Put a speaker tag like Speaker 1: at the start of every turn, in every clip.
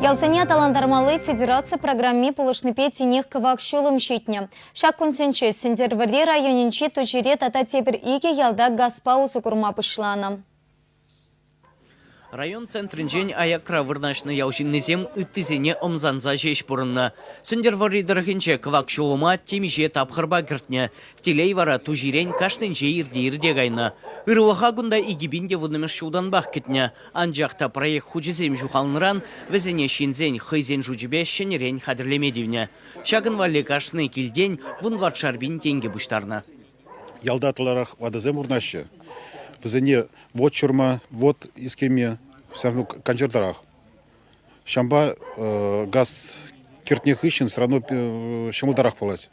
Speaker 1: Ялсене аталантармалли федераци программи пулӑшнипе тинех кӑвак ҫулӑм ҫитнӗ. Ҫак кунсенче Сӗнтӗрвӑрри районӗнчи Туҫире тата тепӗр икӗ ялта газпа усӑ курма пуҫланӑ.
Speaker 2: Район центрӗнчен аякра вырнаҫнӑ ял ҫыннисем ыттисене ӑмсанса ҫеҫ пурӑннӑ. Сӗнтӗрвӑрри тӑрӑхӗнче кӑвак ҫулӑма темиҫе тапхӑрпа кӗртнӗ. Телей вара Туҫирен кашнинче ирте-ирте кайнӑ. Ырӑлӑха кунта 2010-мӗш ҫултанпах кӗтнӗ. Анчах та проект хучӗсем ҫухалнӑран вӗсене ҫынсен хӑйсен шучӗпе ҫӗнӗрен хатӗрлеме тивнӗ. Ҫакӑн валли кашни килтен вунтӑватшар пин тенкӗ пуҫтарнӑ.
Speaker 3: Ялта ытларах ватӑсем пурӑнаҫҫӗ. Вӗсене вот ҫурма, вот искеме все равно канчӑртарах. Ҫавӑнпа газ кӗртнӗ хыҫҫӑн все равно ҫӑмӑлтарах пулать.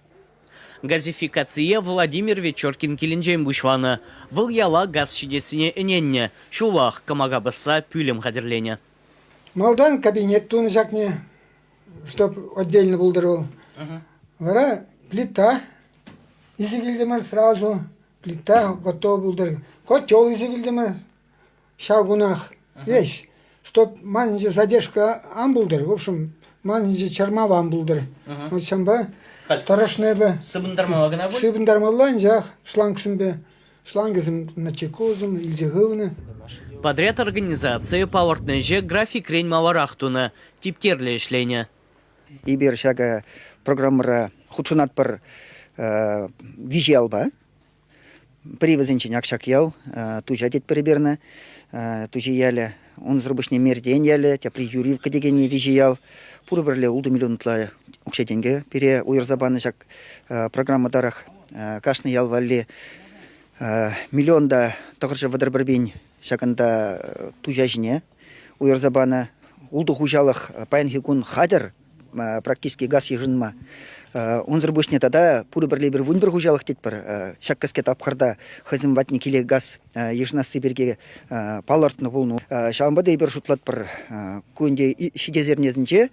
Speaker 2: Газификацие Владимир Вечеркин килӗнчен пуҫланӑ. Вӑл яла газ ҫитессине ӗненнӗ. Ҫуллах кӑмака пӑсса пӳлӗм хатӗрленӗ.
Speaker 4: Малтан кабинет тунӑ ҫакне, чтоб отдельно пултӑр вӑл. Вара плита илсе килтӗмӗр сразу. Плита готов пултӑр. Котел илсе килтӗмӗр ҫав кунах. Веҫ, чтоб манӑн задержка ан пултӑр. В общем, манӑн чӑрмав ан пултӑр. Вот ҫавӑнпа тӑрӑшнӑ эпӗ.
Speaker 2: Сыпӑнтармалла кӑна пуль?
Speaker 4: Сыпӑнтармалла анчах шлангсемпе. Шлангӗсем начекозом илсе хывнӑ.
Speaker 2: Подряд организацийӗ палӑртнӑ ӗҫе графикрен маларах тунӑ, типтерлӗ ӗҫленӗ.
Speaker 5: Эпир ҫакӑ программӑра хутшӑнатпӑр виҫӗ ялпа. Пӗри вӗсенчен ак ҫак ял, Туҫа тетпӗр эпир ӑна, Туҫи ялӗ. Унсӑр пуҫне Мертен ялӗ, тепри Юрьевка текенни виҫӗ ял. Пур пӗрле ултӑ миллион ытла укҫа-тенкӗ пире уйӑрса панӑ ҫак программа тӑрӑх. Кашни ял валли миллион та 931 пин ҫакӑнта Туҫа ҫине уйӑрса панӑ. Ултӑ хуҫалӑх паянхи кун хатӗр практически газ йышӑнма. Унсӑр пуҫне тата пурӗ пӗрле эпир 11 хуҫалӑх тетпӗр. Ҫак кӗске тапхӑрта хӑйсем патне киле газ йышӑнасси пирки палӑртнӑ пулнӑ. Ҫавӑнпа та эпир шутлатпӑр, ку ӗнтӗ ҫитес эрнесенче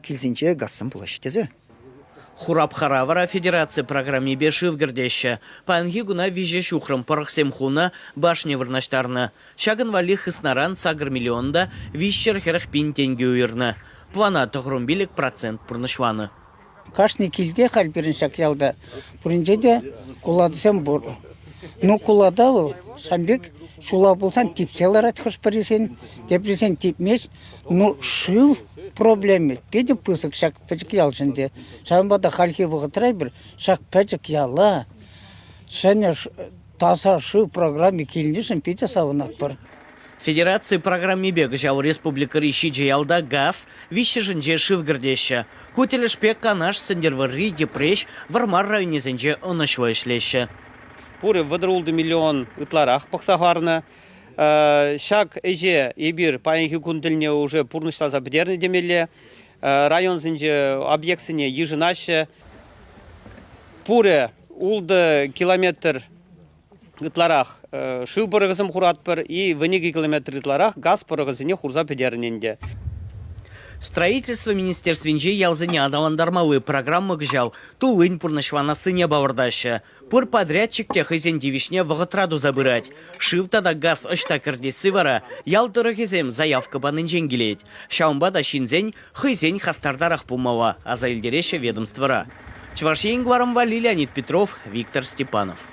Speaker 5: килсенче газсем пулаҫҫӗ тесе.
Speaker 2: Хурапхара вара федераци программипе шыв кӗртеҫҫӗ. Паянхи куна виҫӗ ҫухрӑм пӑрӑхсем хунӑ, башня вырнаҫтарнӑ. Ҫакӑн валли хыснаран 8 миллион та 340 пин тенкӗ уйӑрнӑ. Плана 95% пурнӑҫланӑ.
Speaker 6: Кашни килте халь пирӗн ҫак ялта пуринче те кулатӑсем пур. Ну, кулата вӑл ҫавӑн пек ҫула пулсан типсе ларать хӑш-пӗрисен, теприсен типмест. Ну, шыв проблеми питӗ пысӑк ҫак пӗчӗк ялшӑн те. Ҫавӑнпа та хальхи вӑхӑтра эпир ҫак пӗчӗк яла ҫӗнӗ таса шыв программи килнишӗн питӗ савӑнатпӑр.
Speaker 2: Федераци программипе кӑҫал республикӑри ҫичӗ ялта газ, виҫҫӗшӗнче шыв кӗртеҫҫӗ. Ку тӗлӗшпе Канаш, Сӗнтӗрвӑрри, Йӗпреҫ, Вӑрмар районӗсенче ӑнӑҫлӑ ӗҫлеҫҫӗ.
Speaker 7: Пурӗ 36 миллион ытларах пӑхса хӑварнӑ. Ҫак ӗҫе эпир паянхи кун тӗлне уже пурнӑҫласа пӗтернӗ темелле. Районсенче объектсене йышӑнаҫҫӗ. Пурӗ ултӑ километр ытларах шыв пӑрӑхӗсем хуратпӑр и 12 километр ытларах газ пӑрӑхӗсене хурса пӗтернӗ ӗнтӗ.
Speaker 2: Строительство министерствинче ялсене аталантармалли программа кӑҫал туллин пурнӑҫланассине палӑртаҫҫӗ. Пур подрядчик те хӑйсен тивӗҫне вӑхӑтра туса пырать. Шыв тата газ ӑҫта кӗртесси вара ял тӑрӑхӗсем заявка панинчен килет. Ҫавӑнпа та ҫынсен хӑйсен хастартарах пулмалла, аса илтереҫҫӗ ведомствӑра. Чӑваш Ен кӑларӑм валли Леонид Петров, Виктор Степанов.